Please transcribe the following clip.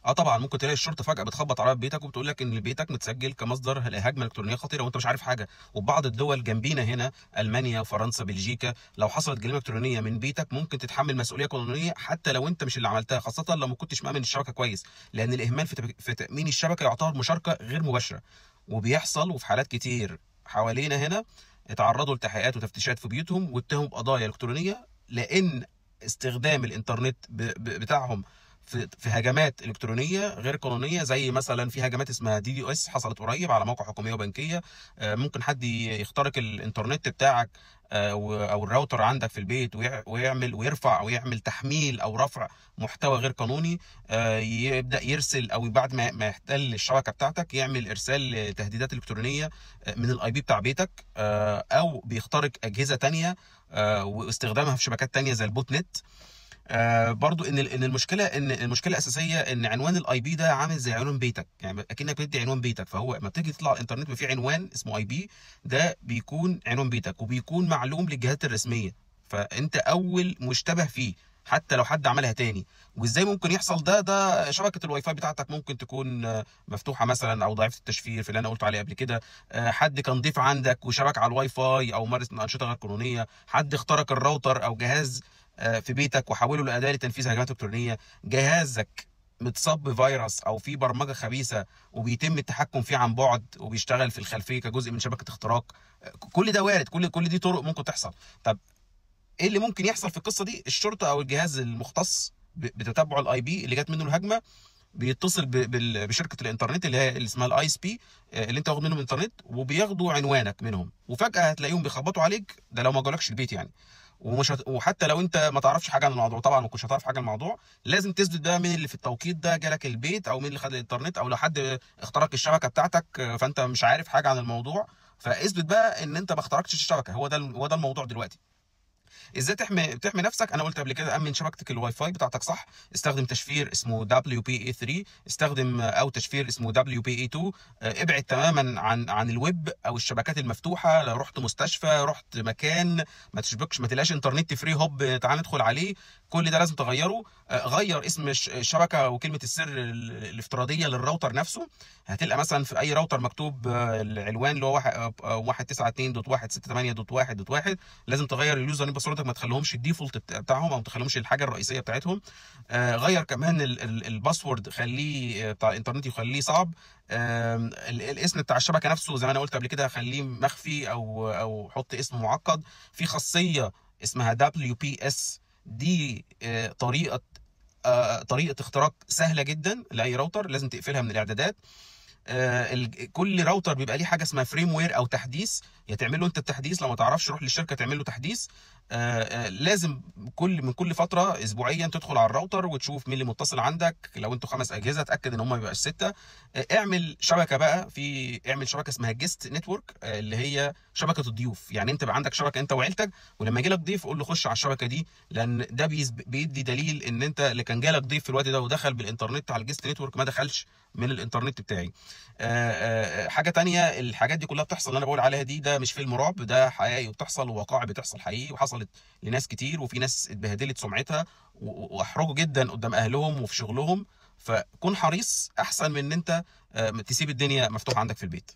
اه طبعا ممكن تلاقي الشرطة فجاة بتخبط على بيتك وبتقول لك ان بيتك متسجل كمصدر هجمة الكترونية خطيرة وانت مش عارف حاجه. وبعض الدول جنبينا هنا، المانيا، فرنسا، بلجيكا، لو حصلت جريمة الكترونية من بيتك ممكن تتحمل مسؤولية قانونية حتى لو انت مش اللي عملتها، خاصة لو ما كنتش مأمن الشبكة كويس، لان الاهمال في تامين الشبكة يعتبر مشاركة غير مباشرة. وبيحصل وفي حالات كتير حوالينا هنا اتعرضوا لتحقيقات وتفتيشات في بيوتهم واتهموا بقضايا الكترونية لان استخدام الانترنت بتاعهم في هجمات الكترونية غير قانونيه، زي مثلا في هجمات اسمها DDoS حصلت قريب على مواقع حكومية وبنكيه. ممكن حد يخترق الانترنت بتاعك او الراوتر عندك في البيت ويعمل ويرفع او يعمل تحميل او رفع محتوى غير قانوني، يبدا يرسل او بعد ما يحتل الشبكة بتاعتك يعمل ارسال لتهديدات الكترونية من ال IP بتاع بيتك، او بيخترق اجهزة تانية واستخدامها في شبكات تانية زي ال botnet. برضو ان المشكله الاساسية ان عنوان ال IP ده عامل زي عنوان بيتك، يعني اكنك بتدي عنوان بيتك. فهو لما بتيجي تطلع على الانترنت في عنوان اسمه IP، ده بيكون عنوان بيتك وبيكون معلوم للجهات الرسميه، فانت اول مشتبه فيه حتى لو حد عملها تاني. وازاي ممكن يحصل ده؟ ده شبكة الواي فاي بتاعتك ممكن تكون مفتوحة مثلا او ضعيفة التشفير في اللي انا قلت عليه قبل كده، حد كان ضيف عندك وشبك على الواي فاي او مارس انشطة غير قانونيه، حد اخترق الراوتر او جهاز في بيتك وحوله لاداه لتنفيذ هجمات الكترونيه، جهازك متصاب بفيروس او في برمجة خبيثة وبيتم التحكم فيه عن بعد وبيشتغل في الخلفية كجزء من شبكة اختراق. كل ده وارد، كل دي طرق ممكن تحصل. طب ايه اللي ممكن يحصل في القصة دي؟ الشرطة او الجهاز المختص بتتبع ال IP اللي جت منه الهجمة بيتصل بشركه الانترنت اللي هي اللي اسمها ال ISP اللي انت واخد منهم الانترنت، وبياخدوا عنوانك منهم، وفجاة هتلاقيهم بيخبطوا عليك، ده لو ما جالكش البيت يعني. وحتى لو انت ما تعرفش حاجة عن الموضوع، طبعا ما كنتش هتعرف حاجة عن الموضوع، لازم تثبت بقى مين اللي في التوقيت ده جالك البيت، او مين اللي خد الانترنت، او لو حد اخترق الشبكة بتاعتك فانت مش عارف حاجة عن الموضوع، فاثبت بقى ان انت ما اخترقتش الشبكه. هو ده الموضوع دلوقتي. ازاي تحمي نفسك؟ انا قلت قبل كده امن شبكتك الواي فاي بتاعتك صح، استخدم تشفير اسمه WPA3، استخدم او تشفير اسمه WPA2، ابعد تماما عن الويب او الشبكات المفتوحه. لو رحت مستشفى، رحت مكان، ما تشبكش، ما تلاقيش انترنت free هوب تعال ندخل عليه، كل ده لازم تغيره. غير اسم الشبكة وكلمه السر الافتراضية للراوتر نفسه. هتلقى مثلا في اي راوتر مكتوب العنوان اللي هو 192.168.1.1، لازم تغير ال username password، ما تخليهمش ال default بتاعهم او ما تخليهمش الحاجة الرئيسية بتاعتهم. غير كمان ال password، خليه بتاع الانترنت يخليه صعب. الاسم بتاع الشبكة نفسه زي ما انا قلت قبل كده خليه مخفي او حط اسم معقد. في خاصية اسمها WPS، دي طريقه اختراق سهلة جدا لاي راوتر، لازم تقفلها من الاعدادات. كل راوتر بيبقى ليه حاجة اسمها firmware او تحديث، يا تعمل له انت التحديث، لو ما تعرفش روح للشركة تعمل له تحديث. لازم من كل فترة اسبوعيا تدخل على الراوتر وتشوف مين اللي متصل عندك. لو انتوا خمس اجهزة اتاكد ان هم ما يبقاش سته. اعمل شبكة بقى، في اعمل شبكة اسمها guest network اللي هي شبكة الضيوف، يعني انت بقى عندك شبكة انت وعيلتك، ولما يجي لك ضيف قول له خش على الشبكة دي، لان ده بيدي دليل ان انت اللي كان جالك ضيف في الوقت ده ودخل بالانترنت على ال guest network، ما دخلش من الانترنت بتاعي. حاجة تانية، الحاجات دي كلها بتحصل اللي انا بقول عليها دي، ده مش فيلم رعب، ده حقيقي وبتحصل ووقائع بتحصل حقيقي وحصلت لناس كتير، وفي ناس اتبهدلت سمعتها واحرجوا جدا قدام اهلهم وفي شغلهم. فكن حريص احسن من ان انت تسيب الدنيا مفتوحة عندك في البيت.